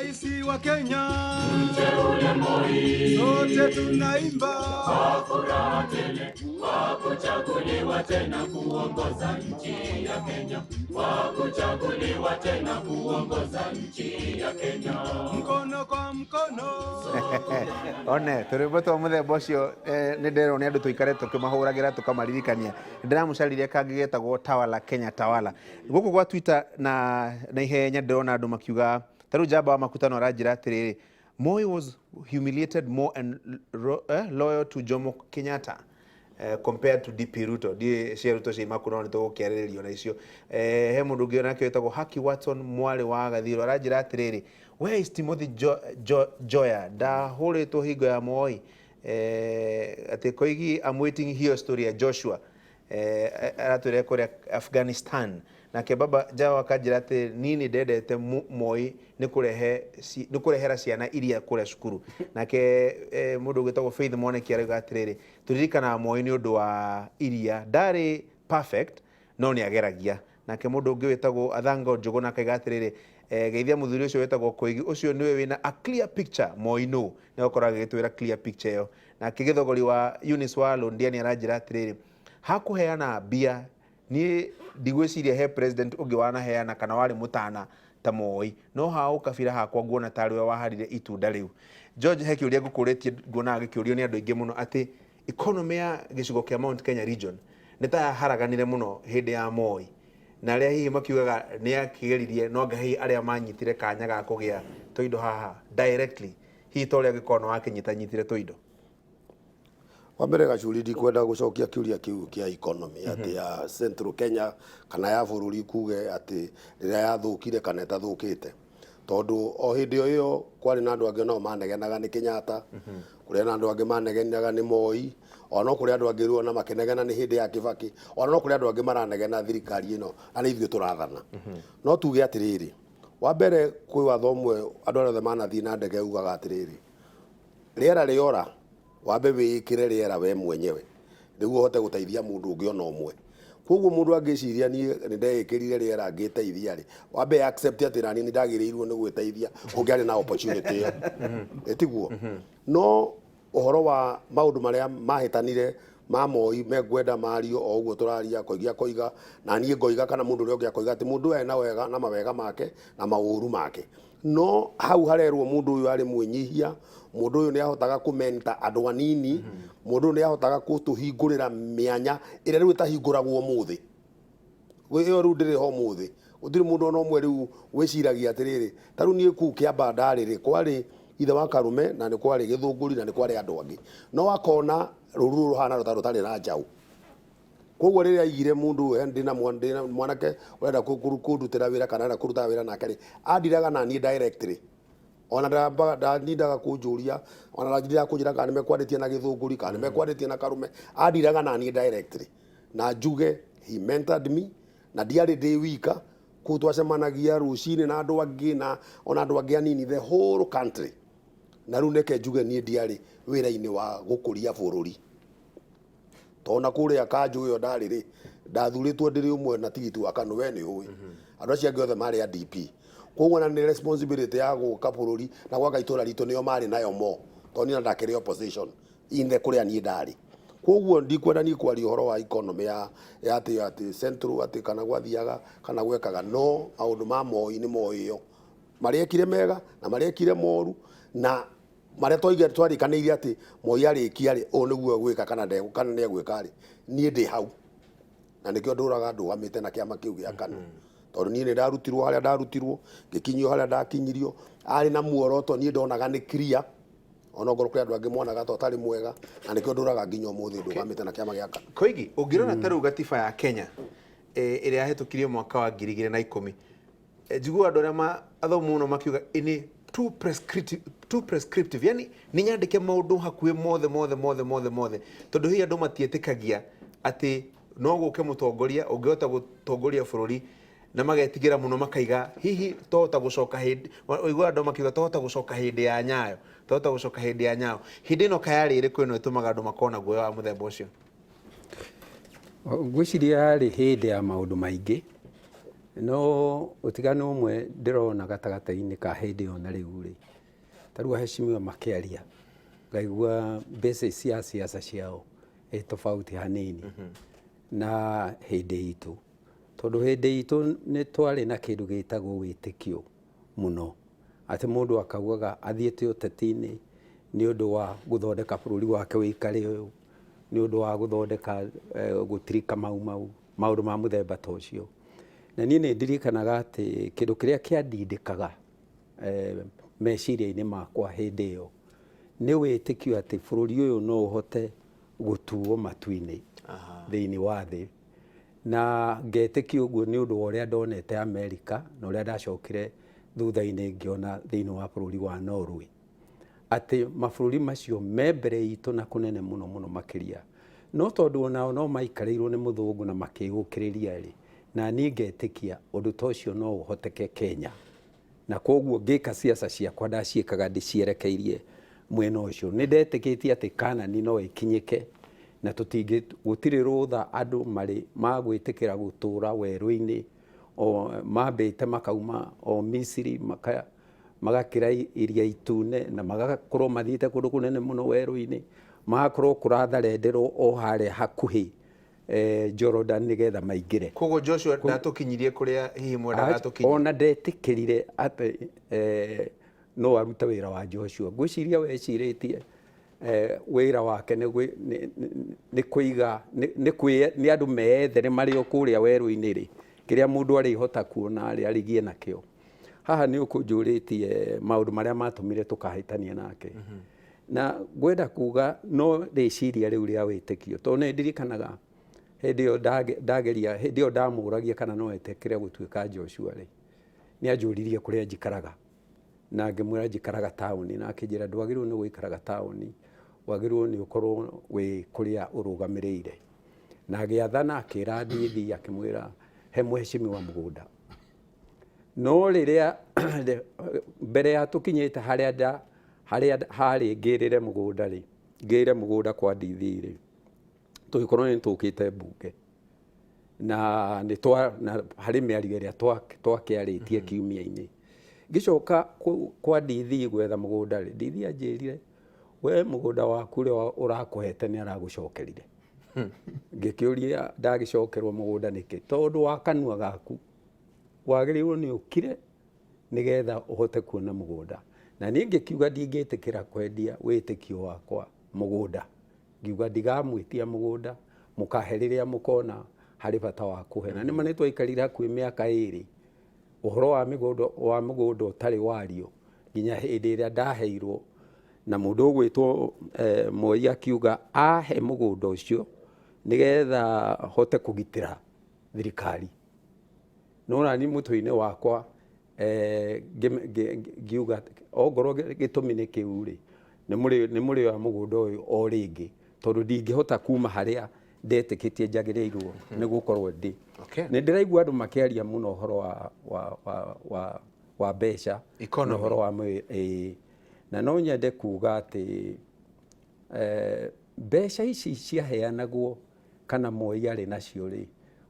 Raisi wa Kenya mteule Moi, sote tunaimba kwa furaha tele kwa kuchaguliwa tena kuongoza nchi ya Kenya, kwa kuchaguliwa tena kuongoza nchi ya Kenya, mkono kwa mkono. One tũrwĩmbo twa mũthemba ũcio, nĩ nderwo nĩ andũ tũikare tũkĩmahũragĩra tũkamaririkania. Ndĩramũcaririe kangĩ getagwo "Tawala Kenya Tawala" gũkũ gwa Twitter na ihenya. Ndĩrona andũ makiuga ta rĩu Njamba wa Makutano aranjĩra atĩrĩrĩ, "Moi was humiliated more and loyal to Jomo Kenyatta compared to DP Ruto." Ndiĩ cia Ruto ciaima kũ, no nĩ tũgũkĩarĩrĩrio na icio. He mũndũ ũngĩ nake wĩtagwo Haki Watson mwarĩ wa Gathiro aranjĩra atĩrĩrĩ, "Where is Timothy Joya? Ndahũrĩtwo hingo ya Moi." Atĩ Koigi, "I'm waiting hiyo story ya Joshua." Aratwĩra kũrĩa Afghanistan. Nake Baba Jao akanjĩra atĩ niĩ nĩ ndendete Moi nĩ kũrehera ciana iria kũrĩa cukuru. Nake mũndũ ũgĩtagwo Faith Moneki arauga atĩrĩrĩ, tũririkanaga Moi nĩ ũndũ wa iria, ndarĩ perfect no nĩ ageragia. Nake mũndũ ũngĩ wĩtagwo Athango Njũgũna akaiga atĩrĩrĩ, geithia mũthuri ũcio wĩtagwo Koigi, ũcio nĩwe wĩna a clear picture. Moi no nĩ gũkorwo agĩgĩtwĩra clear picture ĩyo. Nake gĩthogori wa Eunice wa Londiani aranjĩra atĩrĩrĩ, hakũheana mbia niĩ ndigwĩciria he president ũngĩ wanaheana kana warĩ mũtana ta Moi, no ha ũkabira hakwa nguona tarĩ we waharire itunda rĩu. George, he kĩũria ngũkũrĩtie, nguonaga gĩkĩũrio nĩ andũ aingĩ mũno atĩ economy ya gĩcigo kĩa Mount Kenya region nĩ ta yaharaganire mũno hĩndĩ ya Moi, na arĩa hihi makiugaga nĩ akĩgeririe, no anga hihi arĩa manyitire kanya ga kũgĩa tũindo haha directly, hihi ta ũrĩa angĩkorwo nĩ wakĩnyitanyitire tũindo. Wa mbere, Gacuri, ndikwenda gũcokia kĩũria kĩu kĩa economy atĩ ya Central Kenya kana ya bũrũri, kuge atĩ rĩrĩa yathũkire kana ĩtathũkĩte, tondũ o hĩndĩ o ĩyo kwarĩ na andũ angĩ nao manegenaga nĩ Kenyatta, kũrĩ na andũ angĩ manegenaga nĩ Moi, ona no kũrĩ andũ angĩ rĩu ona makĩnegena nĩ hĩndĩ ya Kibaki, ona no kũrĩ andũ angĩ maranegena thirikari ĩno na nĩ ithuĩ tũrathana. No tuge atĩrĩrĩ, wa mbere, kwĩ watho ũmwe andũ arĩa othe manathiĩ na ndege ugaga atĩrĩrĩ, rĩera rĩora, wambe wĩĩkĩre rĩera we mwenyewe nĩguo ũhote gũteithia mũndũ ũngĩ ona ũmwe. Koguo mũndũ angĩciria niĩ nĩ ndeĩkĩrire rĩera ngĩteithia rĩ, wambe accept atĩ nani nĩ ndagĩrĩirwo nĩ gwĩteithia kũngĩarĩ na opportunity ĩyo. Ĩtiguo no ũhoro wa maũndũ marĩa mahĩtanire ma Moi mengwenda mario o ũguo tũraria, Koigia koiga na niĩ ngoiga kana mũndũ ũrĩa ũngĩ akoiga atĩ mũndũ ũyũ ena wega na mawega make na maũru make, no hau harerwo mũndũ ũyũ arĩ mwĩnyihia, mũndũ ũyũ nĩ ahotaga kũmenta andũ anini, mũndũ ũyũ nĩ ahotaga gũtũhingũrĩra mĩanya ĩrĩa rĩu ĩtahingũragwo ũmũthĩ. Ĩyo rĩu ndĩrĩ ho ũmũthĩ, gũtirĩ mũndũ ona ũmwe rĩu wĩciragia atĩrĩrĩ, ta rĩu niĩ kũu Kĩamba ndarĩ rĩ, kwarĩ ithe wa Karume na nĩ kwarĩ Gĩthũngũri na nĩ kwarĩ andũ angĩ, no akona rũru rũrũ rũhana ta rũtarĩ na njaũ. Koguo rĩrĩa aigire mũndũ ũyũ, ndĩna mwanake ũrenda kũndutĩra wĩra kana arenda kũruta wĩra nake rĩ, andiraga na niĩ directly, ona ndandindaga kũnjũria, ona ndandindaga kũnjĩra kana nĩ mekwarĩtie na Gĩthũngũri kana nĩ mekwarĩtie na Karume, andiraga na niĩ directly. Na njuge he mentored me, na ndiarĩ ndĩ wika kũu, twacemanagia rũcinĩ na andũ angĩ na ona andũ angĩ anini the whole country. Na rĩu neke njuge niĩ ndiarĩ wĩra-inĩ wa gũkũria bũrũri, tondũ na kũrĩa kanjũ ĩyo ndarĩ rĩ, ndathurĩtwo ndĩrĩ ũmwe na tigiti wa KANU, we nĩ ũĩ andũ acio angĩ othe marĩ a DP. Koguo na nĩ responsibility ya gũka bũrũri na gwaka itũra ritũ nĩo marĩ nayo mo, tondũ niĩ na ndakĩrĩ opposition ine kũrĩa niĩ ndarĩ. Koguo ndikwenda niĩ kwaria ũhoro wa economy ya atĩ central atĩ kana gwathiaga kana gwekaga, no maũndũ ma Moi nĩ moĩyo marĩa ekire mega na marĩa ekire moru na marĩa twaigire twarĩkanĩire atĩ Moi arĩkia rĩ, ũũ nĩguo egwĩka kana kana nĩ egwĩka rĩ, niĩ ndĩ hau na nĩkĩo ndũraga ndũgamĩte na kĩama kĩu gĩa KANU, tondũ niĩ nĩ ndarutirwo harĩa ndarutirwo, ngĩkinyio harĩa ndakinyirio, arĩ na muoroto niĩ ndonaga nĩ clear, ona ongorwo kũrĩ andũ angĩ monaga ta ũtarĩ mwega, na nĩkĩo ndũraga nginya ũmũthĩ ndũgamĩte na kĩama gĩa KANU. Koigi, ũngĩrora ta rĩu gatiba ya Kenya ĩrĩa yahĩtũkirio mwaka wa 2010, njiguaga andũ arĩa athomu mũno makiuga ĩ nĩ too prescriptive, yani nĩ nyandĩke maũndũ hakuhĩ mothe mothe mothe mothe mothe, tondũ hihi andũ matiĩtĩkagia atĩ no gũke mũtongoria ũngĩhota gũtongoria bũrũri, na magetigĩra mũno makaiga hihi tohota gũcoka hĩndĩ ũiguaga andũ makiuga tohota gũcoka hĩndĩ ya Nyayo, tohota gũcoka hĩndĩ ya Nyayo. Hĩndĩ ĩno kayarĩ ĩrĩkũ ĩno ĩtũmaga andũ makorwo na guoya wa mũthemba ũcio? Ngwĩciria yarĩ hĩndĩ ya maũndũ maingĩ. No ũtiganu ũmwe ndĩrona gatagatĩ-inĩ ka hĩndĩ ĩyo na rĩu rĩ, ta rĩu aheshimiwa makĩaria ngaigua basis cia siasa ciao ĩ tofauti hanini na hĩndĩ itũ, tondũ hĩndĩ itũ nĩ twarĩ na kĩndũ gĩtagwo wĩtĩkio mũno, atĩ mũndũ akaugaga athiĩte ũteti-inĩ nĩ ũndũ wa gũthondeka bũrũri wake wĩikare ũyũ, nĩ ũndũ wa gũthondeka gũtirika mau mau, maũndũ ma mũthemba ta ũcio. Na niĩ nĩ ndirikanaga atĩ kĩndũ kĩrĩa kĩandindĩkaga meciria-inĩ makwa hĩndĩ ĩyo nĩ wĩtĩkio atĩ bũrũri ũyũ no ũhote gũtuo matu-inĩ thĩinĩ wa thĩ, na ngetĩkia ũguo nĩ ũndũ wa ũrĩa ndonete Amerika na ũrĩa ndacokire thutha-inĩ ngĩona thĩinĩ wa bũrũri wa Norway, atĩ mabũrũri macio me mbere itũ na kũnene mũno mũno makĩria, no tondũ onao no maikarĩirwo nĩ mũthũngũ na makĩũkĩrĩria rĩ, na niĩ ngetĩkia ũndũ ta ũcio no ũhoteke Kenya. Na koguo ngĩka siasa ciakwa ndaciĩkaga ndĩcierekeirie mwena ũcio. Nĩ ndetĩkĩtie atĩ Kanani no ĩkinyĩke na tũtingĩ, gũtirĩ rũtha andũ marĩ magwĩtĩkĩra gũtũra werũ-inĩ, o mambĩte makauma o Misiri magakĩra iria itune na magakorwo mathiĩte kũndũ kũnene mũno werũ-inĩ, magakorwo kũratharenderwo o harĩa hakuhĩ Jordan nĩgetha maingĩre. Koguo Joshua ndatũkinyirie kũrĩa hihi mwendaga atũkinyie? Ona ndetĩkĩrire atĩ no arute wĩra wa Joshua. Ngwĩciria wecirĩtie wĩra wake nĩ kũiga, nĩ andũ meyethere marĩ o kũrĩa werũ-inĩ rĩ, kĩrĩa mũndũ arĩhota kuona rĩ, arĩgie nakĩo. Haha nĩ ũkũnjũrĩtie maũndũ marĩa matũmire tũkahĩtania nake. Na ngwenda kuga no rĩciria rĩu rĩa wĩtĩkio, tondũ nĩ ndirikanaga hĩndĩ ĩyo ndageria, hĩndĩ ĩyo ndamũragia kana no etĩkĩre gũtuĩka Joshua rĩ, nĩ anjũririe kũrĩa njikaraga, na ngĩmwĩra njikaraga taũni, na akĩnjĩra ndwagĩrĩirwo nĩ gũikaraga taũni, wagĩrĩirwo nĩ ũkorwo wĩ kũrĩa ũrũgamĩrĩire. Na agĩathana akĩra thithi, akĩmwĩra he mheshimiwa mũgũnda. No rĩrĩa mbere ya tũkinyĩte harĩa nda, harĩa harĩ ngĩrĩre mũgũnda rĩ, ngĩrĩre mũgũnda kwa DV rĩ, tũgĩkorwo nĩ tũkĩte mbunge na nĩ twa, na harĩ mĩario ĩrĩa twakĩarĩtie kiumia-inĩ. Ngĩcoka kwa DV gwetha mũgũnda rĩ, DV anjĩrire we mũgũnda waku ũrĩa ũrakũhete nĩ aragũcokerire. Ngĩkĩũria ndagĩcokerwo mũgũnda nĩkĩ? Tondũ wa kanua gaku wagĩrĩirwo nĩ ũkire nĩgetha ũhote kuona mũgũnda. Na niĩ ngĩkiuga ndingĩtĩkĩra kwendia wĩtĩkio wakwa mũgũnda. Ngiuga ndigamwĩtia mũgũnda, mũkahe rĩrĩa mũkona harĩ bata wa kũhe. Na nĩma nĩtwaikarire hakuhĩ mĩaka ĩrĩ ũhoro wa mĩgũnda, wa mũgũnda ũtarĩ wario nginya hĩndĩ ĩrĩa ndaheirwo, na mũndũ ũgwĩtwo Moi akiuga ahe mũgũnda ũcio nĩgetha hote kũgitĩra thirikari. No nani mũtwe-inĩ wakwa ngiuga ongorwo gĩtũmi nĩ kĩu rĩ, nĩ mũrĩoya mũgũnda ũyũ o rĩngĩ, tondũ ndingĩhota kuma harĩa ndetĩkĩtie njagĩrĩirwo nĩ gũkorwo ndĩ. Nĩ ndĩraigua andũ makĩaria mũno ũhoro wa mbeca, Economy. na ũhoro wa na no nyende kuga atĩ mbeca ici ciaheanagwo kana Moi arĩ nacio rĩ,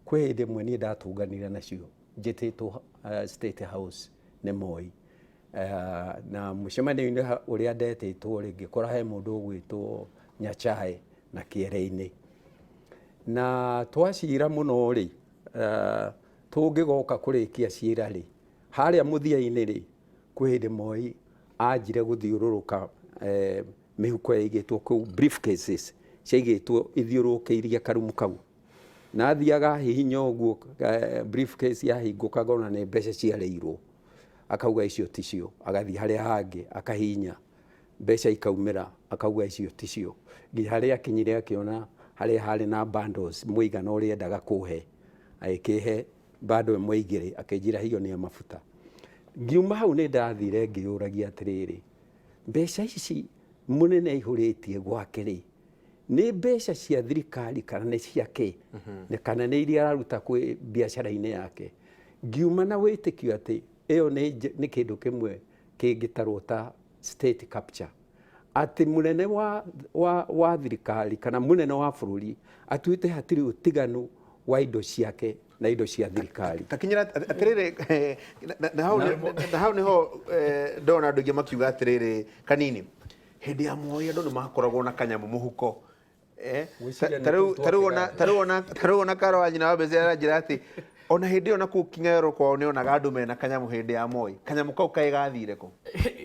kwĩ hĩndĩ ĩmwe niĩ ndatũnganire nacio njĩtĩtwo State House nĩ Moi. Na mũcemanio-inĩ ũrĩa ndetĩtwo rĩ, ngĩkora he mũndũ ũgwĩtwo Nyachae na Kĩere-inĩ. Na twacira mũno rĩ, tũngĩgoka kũrĩkia cira rĩ, harĩa mũthia-inĩ rĩ, kwĩ hĩndĩ Moi anjire gũthiũrũrũka mĩhuko yaigĩtwo kũu, briefcases ciaigĩtwo ithiũrũrũkĩirie karumu kau. Na athiaga hihinya ũguo, briefcase yahingũkaga ona nĩ mbeca ciarĩirwo. Akauga icio ticio, agathiĩ harĩa hangĩ akahihinya mbeca ikaumĩra, akauga icio ticio. Nginya harĩa akinyire akĩona harĩa harĩ na bundles mũigana ũrĩa endaga kũhe, agĩkĩhe bundle ĩmwe igĩrĩ, akĩnjĩra hiyo nĩ ya mafuta. Ngiuma hau nĩ ndathire ngĩyũragia atĩrĩrĩ, mbeca ici mũnene aihũrĩtie gwake rĩ, nĩ mbeca cia thirikari kana nĩ ciake? Kana nĩ iria araruta kwĩ biacara-inĩ yake? Ngiuma na wĩtĩkio atĩ ĩyo nĩ kĩndũ kĩmwe kĩngĩtarwo ta state capture, atĩ mũnene wa thirikari kana mũnene wa bũrũri atuĩte hatirĩ ũtiganu wa indo ciake Na indo cia thirikari. Takinyĩra atĩrĩrĩ, na hau nĩho ndona andũ aingĩ makiuga atĩrĩrĩ, kanini hĩndĩ ya Moi andũ nĩ makoragwo na kanyamũ mũhuko. Gwĩciria Ta nĩ rĩu tũu ta rĩu ona twakĩgathĩ. Ta rĩu ona Karo wa nyina wa mbeca aranjĩra atĩ ona hĩndĩ ĩyo na kũu King'aero kwao nĩ onaga andũ mena kanyamũ hĩndĩ ya Moi. Kanyamũ kau kaĩ gathire kũ?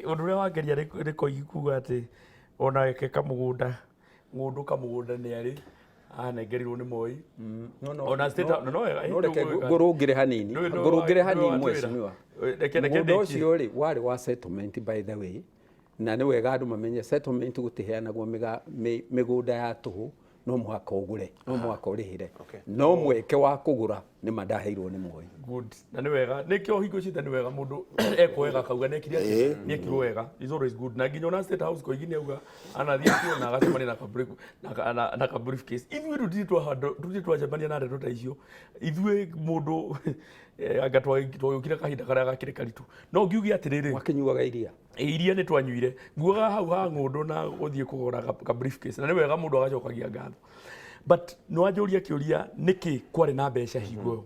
Ũndũ ũrĩa wangeria nĩ Koigi kuga atĩ onake kamũgũnda, ng'ũndũ kamũgũnda nĩ arĩ anengerirwo nĩ Moi. No, Ona state no, no, reke ngũrũngĩre hanini. Ngũrũngĩre hanini, nĩwe watwĩra. mheshimiwa. Reke Mũgũnda ndĩkie. Ũcio rĩ warĩ wa settlement, by the way, na nĩ wega andũ mamenye settlement gũtiheanagwo mĩgũnda ya tũhũ. No mũhaka ũgũre, no mũhaka ũrĩhĩre. No mweke wa kũgũra nĩ ma ndaheirwo nĩ Moi. Good, na nĩ wega, nĩkĩo hingo ciothe nĩ wega mũndũ ekwo wega akauga nĩekire atĩa, nĩekirwo wega is always good. Na nginya ona State House Koigi nĩauga anathiĩ kuo na agacemania na ka briefcase. Ithuĩ tũtirĩ twacemania na ndeto ta icio. Ithuĩ mũndũ anga twagĩũkire kahinda karĩa gakĩrĩ karitũ, no ngiuge atĩrĩrĩ, Wakĩnyuaga iria. Iria nĩ twanyuire, nguaga hau ha ng'ũndũ na gũthiĩ kũgũra ka briefcase, na nĩ wega mũndũ agacokagia ngatho. But nĩ wanjũria kĩũria nĩkĩ kwarĩ na mbeca hingo ĩyo,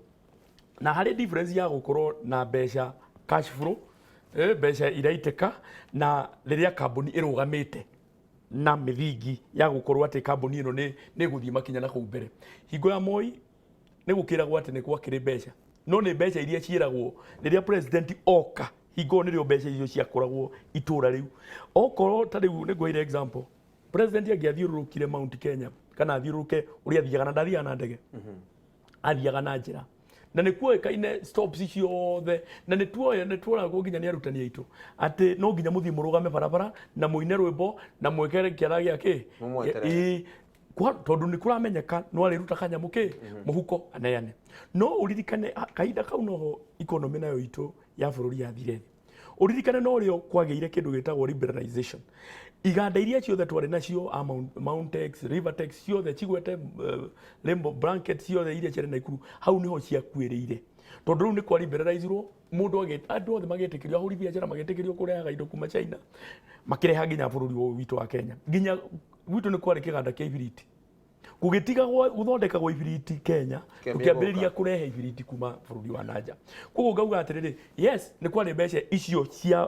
na harĩ difference ya gũkorwo na mbeca, cash flow, mbeca iraitĩka, na rĩrĩa kambuni ĩrũgamĩte na mĩthingi ya gũkorwo atĩ kambuni ĩno nĩ ĩgũthiĩ makinya na kũu mbere. Hingo ya Moi nĩ gũkĩragwo atĩ nĩ gwakĩrĩ mbeca, no nĩ mbeca iria ciĩragwo rĩrĩa president oka. Hingo ĩyo nĩrĩo mbeca icio ciakoragwo itũra rĩu. Okorwo ta rĩu nĩ ngũheire example, president angĩathiũrũrũkire Mount Kenya kana athiũrũrũke ũrĩa athiaga, na ndathiaga na ndege, athiaga na njĩra, na nĩ kuoĩkaine stops ciothe, na nĩ tuoĩ, nĩ tuoragwo nginya nĩ arutani aitũ atĩ no nginya mũthiĩ mũrũgame barabara na mũine rwĩmbo na mwĩkere kĩara gĩa kĩ. Mũmweterere. Ĩĩ, tondũ nĩ kũramenyeka no arĩruta kanyamũ kĩ mũhuko aneane. No ũririkane kahinda kau noho economy nayo itũ ya bũrũri yathire thĩ. Ũririkane no rĩo kwagĩire kĩndũ gĩtagwo liberalization. Iganda iria ciothe twarĩ nacio a Mountex, Rivertex, ciothe cigwete, Rainbow Blanket, ciothe iria ciarĩ Naikuru, hau niho ciakuĩrĩire, tondũ rĩu nĩ kwa liberalizirwo. Mũndũ andũ othe magĩtĩkĩrio, ahũri biacara magĩtĩkĩrio kũrehaga indo kuma China, makĩreha nginya bũrũri ũyũ witũ wa Kenya. Nginya gwitũ nĩ kwarĩ kĩganda kĩa ibiriti, gũgĩtigagwo gũthondekagwo ibiriti Kenya, Kĩambia tũkĩambĩrĩria kũrehe ibiriti kuma bũrũri wa nanja. Koguo ngauga atĩrĩrĩ, yes, nĩ kwarĩ mbeca icio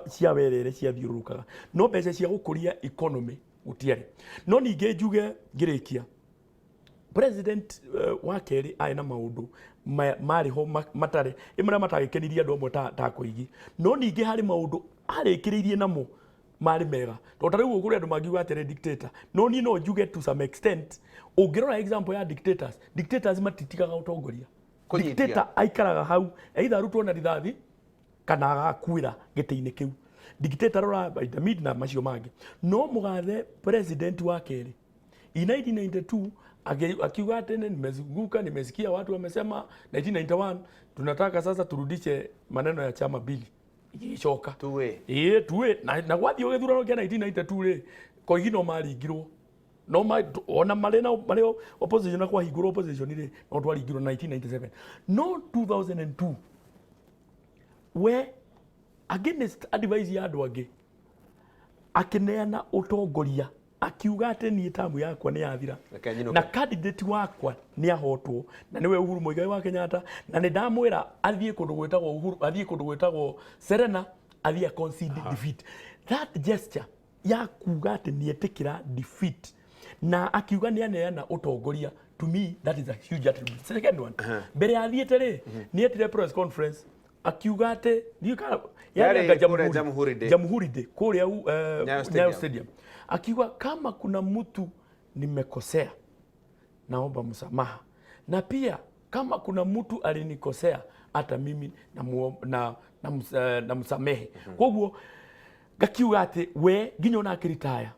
cia werere ciathiũrũrũkaga, no mbeca cia gũkũria economy gũtiarĩ. No ningĩ njuge ngĩrĩkia, president wa kerĩ arĩ na maũndũ marĩ ho matarĩ ĩ marĩa matagĩkenirie andũ amwe ta Koigi, no ningĩ harĩ maũndũ arĩkĩrĩirie namo marĩ mega, tondũ ta rĩu kũrĩ andũ mangiuga atĩrĩ dictator, no niĩ no njuge to some extent, ũngĩrora example ya dictators, dictators matitigaga ũtongoria. Kũnyitia. Dictator aikaraga hau either arutwo na rithathi kana agakuĩra gĩtĩ-inĩ kĩu. Dictator, rora Idi Amin na macio mangĩ. No mũgathe president wa kerĩ in 1992 akiuga atĩ nimezunguka, nimesikia watu wamesema 1991 tunataka sasa turudishe maneno ya chama mbili, igĩcoka. Tuwe. Ĩĩ, tuwe. Na gwathiĩ gĩthurano kĩa 1992 rĩ, Koigi no maringirwo, no ma, ona marĩ na marĩ opposition, na kwahingũrwo opposition rĩ, no twaringirwo 1997. No 2002 we against advice ya andũ angĩ akĩneana ũtongoria, akiuga atĩ niĩ tamu yakwa nĩ yathira. Reke nyinũke. Na candidate wakwa nĩ ahotwo, na nĩwe Uhuru Muigai wa Kenyatta, na nĩ ndamwĩra athiĩ kũndũ gwĩtagwo Uhuru, athiĩ kũndũ gwĩtagwo Serena, athiĩ a concede defeat. That gesture ya kuga atĩ nĩ etĩkĩra defeat na akiuga nĩ aneana ũtongoria, to me that is a huge attribute. Second one, mbere ya athiĩte rĩ, nĩ etire press conference akiuga atĩ ndiũĩ kana Yarĩ anga kũrĩa Jamhuri Day. Jamhuri Day kũrĩa Nyayo Stadium. Nyayo Stadium, akiuga kama kuna mtu nimekosea naomba msamaha, na pia kama kuna mtu alinikosea hata mimi na msamehe. Koguo ngakiuga atĩ we nginya ona akĩritaya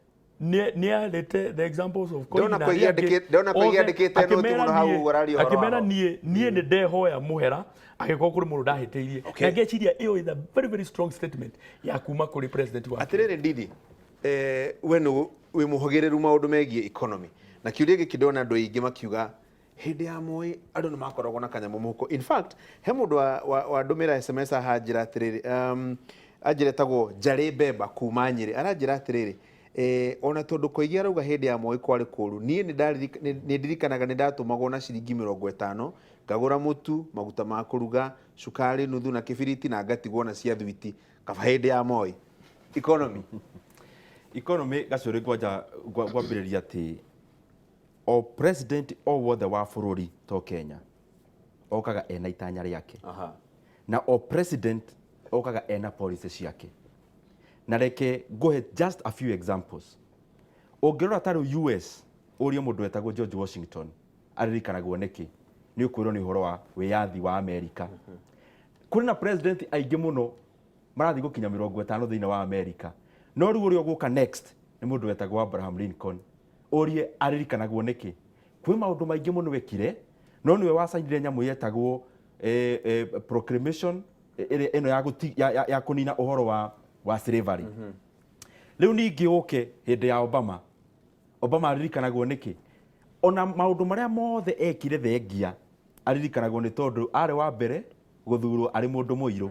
nĩ arĩte the examples of Koigi Ndĩrona na Koigi arĩa angĩ ndĩrona Koigi othe, andĩkĩte noti akĩmera mũno hau ũguo araria ũhoro akĩmera waho. niĩ nĩ ndehoya mũhera angĩkorwo kũrĩ mũndũ ndahĩtĩirie. Na ngeciria ĩyo is a very very strong statement ya kuma kũrĩ president wa Atĩrĩrĩ Ndidi, we nĩ wĩ mũhũgĩrĩru maũndũ megiĩ economy, na kĩũria gĩkĩ ndona andũ aingĩ makiuga hĩndĩ ya Moi andũ nĩ makoragwo na kanyamũ mũhuko. In fact, he mũndũ wandũmĩra SMS haha anjĩra atĩrĩrĩ, anjĩra etagwo Njarĩ Mbemba kuma Nyĩrĩ, aranjĩra atĩrĩrĩ, ona tondũ Koigi arauga hĩndĩ ya Moi kwarĩ kũũru, niĩ nĩ ndirikanaga nĩ ndatũmagwo na ciringi 50. Ngagũra mũtu, maguta ma kũruga, cukari nuthu na kĩbiriti na ngatigwo na cia thwiti. Kaba hĩndĩ ya Moi. Economy. Economy gacũrĩ ngwanja ngwambĩrĩria atĩ o president o wothe wa bũrũri to Kenya okaga ena itanya rĩake. Na o president okaga ena policy ciake. Na reke ngũhe just a few examples. Ũngĩrora ta rĩu US, ũrie mũndũ wetagwo George Washington aririkanagwo nĩkĩ, nĩ ũkwĩrwo nĩ ũhoro wa wĩyathi wa Amerika. Kũrĩ na president aingĩ mũno marathiĩ gũkinya 50 thĩinĩ wa Amerika, no rĩu ũrĩa ũgũka next nĩ mũndũ wetagwo Abraham Lincoln. Ũrie aririkanagwo nĩkĩ, kwĩ maũndũ maingĩ mũno ekire, no nĩwe wacainire nyamũ yetagwo proclamation ĩrĩa ĩno ya, ya, ya, ya kũnina ũhoro wa slavery. Rĩu ningĩ ũke hĩndĩ ya Obama, Obama aririkanagwo nĩkĩ? Ona maũndũ marĩa mothe ekire thengia, aririkanagwo nĩ tondũ arĩ wa mbere gũthurwo arĩ mũndũ mũirũ.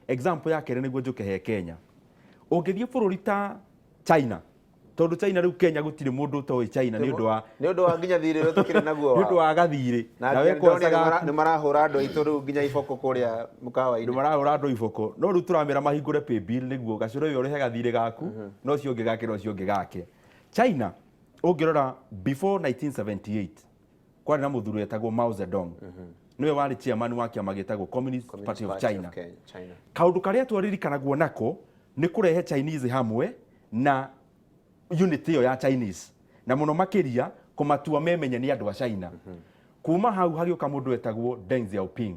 Example ya kerĩ nĩguo njũke he Kenya. Ũngĩthiĩ bũrũri ta China, tondũ China rĩu Kenya gũtirĩ mũndũ ũtoĩ China nĩ ũndũ wa nĩ ũndũ wa nginya thirĩ ũrĩa tũkĩrĩ naguo. Nĩ ũndũ wa gathirĩ. Na we kwanza nĩ marahũra andũ aitũ rĩu nginya iboko kũrĩa mũkawa-inĩ. Nĩ marahũra andũ iboko, no rĩu tũramera mahingũre pay bill nĩguo gacũrĩ ũyũ ũrĩhe gathirĩ gaku, no ũcio ũngĩ gake, no ũcio ũngĩ gake. China ũngĩrora before 1978 kwarĩ na mũthuri wetagwo Mao Zedong, nĩwe warĩ chairman wa kĩama gĩtagwo Communist Party of China. China. Kaũndũ karĩa twaririkanagwo nako nĩ kũrehe Chinese hamwe na unity ĩyo ya Chinese, na mũno makĩria kũmatua memenye nĩ andũ a China. Kuma hau hagĩũka mũndũ wetagwo Deng Xiaoping.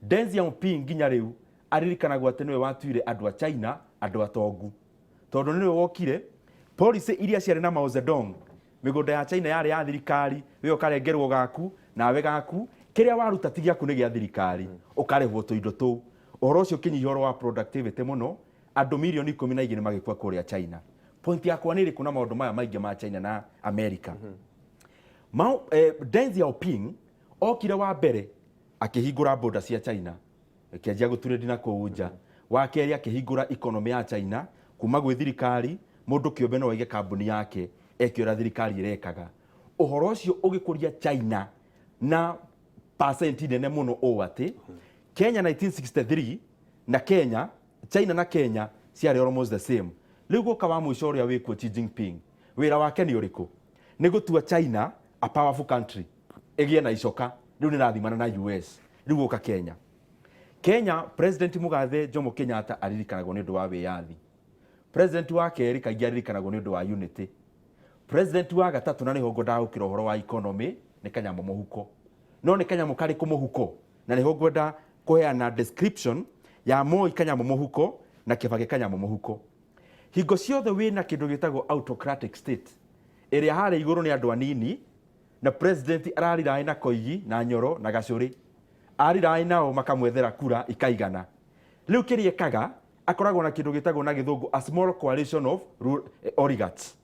Deng Xiaoping nginya rĩu aririkanagwo atĩ nĩwe watuire andũ a China andũ atongu, tondũ nĩwe wokire policy iria ciarĩ na Mao Zedong. Mĩgũnda ya China yarĩ ya thirikari, we ũkarengerwo gaku nawe gaku, kĩrĩa waruta ti gĩaku nĩ gĩa thirikari, ũkarĩhwo tũindo tũu. Ũhoro ũcio ũkĩnyihia ũhoro wa productivity mũno, andũ mirioni 12 magĩkua kũrĩa China. Point yakwa nĩ ĩrĩkũ na maũndũ maya maingĩ ma China na America? Deng Xiaoping okire wa mbere akĩhingũra border cia China, ĩkĩanjia gũturĩndi na kũu nja. Wa kerĩ akĩhingũra economy ya China kuma gwĩ thirikari, mũndũ kĩũmbe no aige kambuni yake eke ũrĩa thirikari ĩrekaga. Ũhoro ũcio ũgĩkũria China na percent nene mũno ũũ atĩ Kenya 1963 na Kenya, China na Kenya ciarĩ almost the same. Rĩu gũka wa mũico ũrĩa wĩkuo Xi Jinping, wĩra wake nĩ ũrĩkũ? Nĩ gũtua China a powerful country, ĩgĩe na icoka rĩu nĩ rathimana na US. Rĩu gũka Kenya, Kenya President Mũgathe Jomo Kenyatta aririkanagwo nĩ ũndũ wa wĩyathi. President wa kerĩ kaingĩ aririkanagwo nĩ ũndũ wa unity. President wa gatatũ, na nĩho ngwendaga gũkĩra ũhoro wa economy, nĩ kanyamũ mũhuko. No nĩ kanyamũ karĩkũ mũhuko? Na nĩho ngwenda kũheana description ya Moi kanyamũ mũhuko na Kĩbakĩ kanyamũ mũhuko. Hingo ciothe wĩna kĩndũ gĩtagwo autocratic state, ĩrĩa harĩa igũrũ nĩ andũ anini na president arariraĩ na Koigi na Nyoro na Gacũrĩ, ariraĩ nao makamwethera kura ikaigana. Rĩu kĩrĩa ekaga, akoragwo na kĩndũ gĩtagwo na gĩthũngũ a small coalition of oligarchs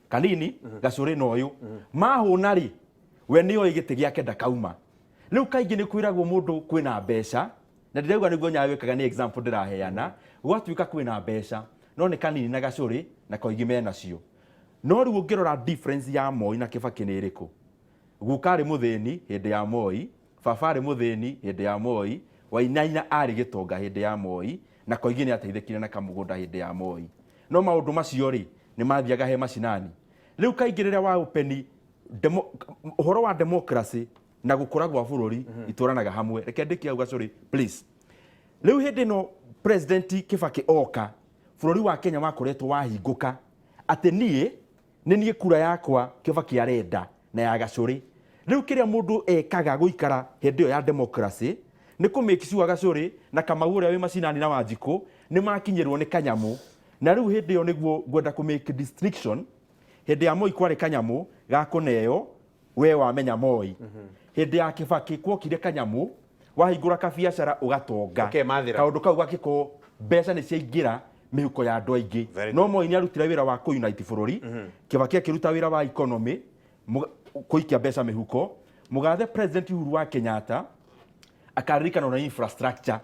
kanini, Gacũrĩ na ũyũ mahũna rĩ, we nĩoĩ gĩtĩ gĩake ndakauma. Rĩu kaingĩ nĩ kwĩragwo mũndũ kwĩna mbeca, na ndirauga nĩguo Nyayo ĩkaga, nĩ example ndĩraheana. Gwatuĩka kwĩna mbeca no nĩ kanini na Gacũrĩ na Koigi menacio. No rĩu ũngĩrora difference ya Moi na Kĩbakĩ nĩ ĩrĩkũ? Guka arĩ mũthĩni hĩndĩ ya Moi, baba arĩ mũthĩni hĩndĩ ya Moi, Wainaina arĩ gĩtonga hĩndĩ ya Moi, na Koigi nĩ ateithĩkire na kamũgũnda hĩndĩ ya Moi. No maũndũ macio rĩ, nĩ mathiaga he macinani. Rĩu kaingĩ rĩrĩa wa open ũhoro wa democracy na gũkũra gwa bũrũri itwaranaga hamwe. Reke ndĩkie hau Gacũrĩ, please. Rĩu hĩndĩ ĩno President Kĩbakĩ oka, bũrũri wa Kenya wakoretwo wahingũka atĩ niĩ nĩ niĩ kura yakwa Kĩbakĩ arenda na ya Gacũrĩ. Rĩu kĩrĩa mũndũ ekaga gũikara hĩndĩ ĩyo ya democracy nĩ kũ make sure Gacũrĩ na Kamau ũrĩa wĩ macinani na Wanjikũ nĩ makinyĩrwo nĩ kanyamũ. Na rĩu hĩndĩ ĩyo nĩguo ngwenda kũ make distinction. Hĩndĩ ya Moi kwarĩ kanyamũ ga kũneo we wamenya Moi. Hĩndĩ ya Kĩbakĩ kuokire kanyamũ wahingũra kabiacara ũgatonga. Ũkemathĩra. Kaũndũ kau gakĩkorwo mbeca nĩ ciaingĩra mĩhuko ya andũ aingĩ. Very No Moi nĩ arutire wĩra wa kũ-unite bũrũri, Kĩbakĩ akĩruta wĩra wa economy, kũikia mbeca mĩhuko. Mũgathe President Uhuru wa Kenyatta akaririkanwo na infrastructure.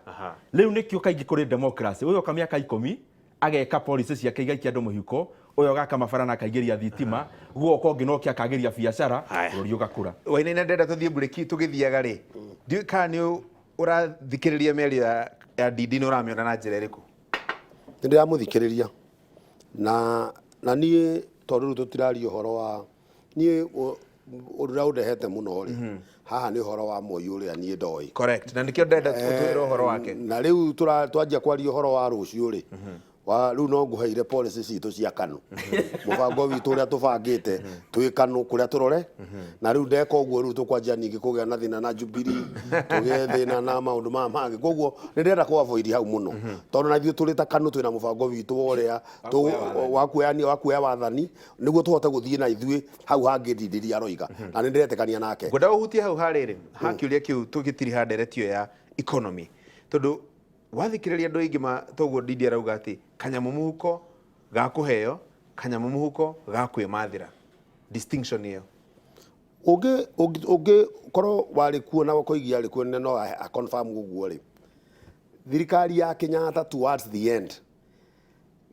Rĩu nĩkĩo kaingĩ kũrĩ democracy, ũyũ oka mĩaka 10 ageka policy ciake igaikia andũ mũhuko, ũyũ agaka mabara na akaingĩria thitima, guoka ũngĩ noke akagĩria biacara, bũrũri ũgakũra. Wainaina, ndenda tũthiĩ mburĩki tũgĩthiaga rĩ. Ndiũĩ kana nĩ ũrathikĩrĩria mĩario ya Ndindi, nĩ ũramĩona na njĩra ĩrĩkũ? Nĩ ndĩramũthikĩrĩria na niĩ tondũ rĩu tũtiraria ũhoro wa niĩ, ũndũ ũrĩa ũndehete mũno rĩ haha nĩ ũhoro wa Moi ũrĩa niĩ ndoĩ. Correct, na nĩkĩo ndenda ũtwĩre ũhoro wake. Na rĩu twanjia kwaria ũhoro wa rũciũ rĩ, wa rĩu no ngũheire policy citũ cia KANU, mũbango witũ ũrĩa tũbangĩte twĩ KANU kũrĩa tũrore. Na rĩu ndeka ũguo, rĩu tũkwanjia ningĩ kũgĩa na thĩna na Jubilee, tũgĩe thĩna na maũndũ maya mangĩ. Koguo nĩ ndĩrenda kũ avoid hau mũno, tondũ na ithuĩ tũrĩ ta KANU twĩna mũbango witũ wa ũrĩa wa kuoya wathani nĩguo tũhote gũthiĩ na ithuĩ hau hangĩ. Ndindiria aroiga na nĩ ndĩretĩkania nake. Ngwenda ũhutie hau harĩrĩ ha kĩũria kĩu tũgĩtiriha ndereti ĩyo ya economy, tondũ wathikĩrĩria andũ aingĩ ma toguo Ndindi arauga atĩ kanyamũ mũhuko ga kũheo, kanyamũ mũhuko ga kwĩmathĩra, distinction ĩyo. Ũngĩ ũngĩ korwo warĩ kuo na ũkoigia arĩ kuo no a confirm ũguo rĩ, thirikari ya Kenyatta towards the end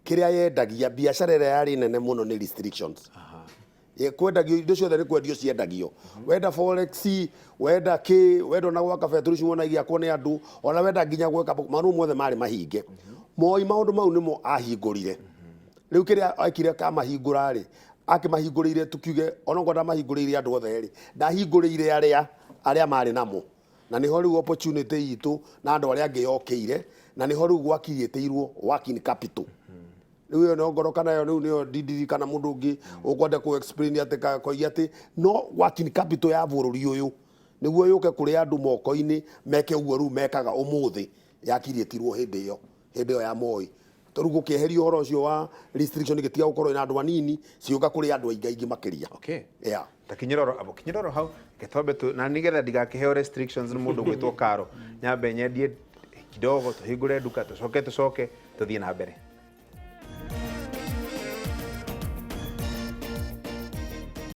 kĩrĩa yendagia, biacara ĩrĩa yarĩ nene mũno nĩ restrictions. Kwendagio indo ciothe, nĩ kwendio ciendagio, wenda forex, wenda kĩ, wenda ona gwaka betũrũ ciwona igĩakwo nĩ andũ, ona wenda nginya gweka maũndũ mothe marĩ mahinge. Moi maũndũ mau nĩmo ahingũrire. Rĩu kĩrĩa ekire kamahingũra rĩ, akĩmahingũrĩire, tukiuge onokorwo ndamahingũrĩire andũ othe rĩ, ndahingũrĩire arĩa marĩ namo, na nĩho rĩu opportunity itũ na andũ arĩa angĩ yokĩire, na nĩho rĩu gwakiriĩtĩirwo working capital. Rĩu ĩyo no ngoro kana ĩyo rĩu nĩyo ndindiri kana mũndũ ũngĩ ũkwenda kũ explain atĩ koiga atĩ no working capital ya bũrũri ũyũ nĩguo yũke kũrĩ andũ moko-inĩ meke ũguo rĩu mekaga ũmũthĩ, yakiriĩtirwo hĩndĩ ĩyo ya Moi. Rĩu gũkĩeherio ũhoro ũcio wa restriction, gĩtiga gũkorwo na andũ anini, ciũka kũrĩ andũ aingĩ aingĩ makĩria. Ta kinyĩroro abo, kinyĩroro hau gĩtombe tu na nigetha ndigakĩheo restrictions nĩ mũndũ gwĩtwo Karo, nyambe nyendie kidogo, tũhingũre nduka, tũcoke tũthiĩ na mbere.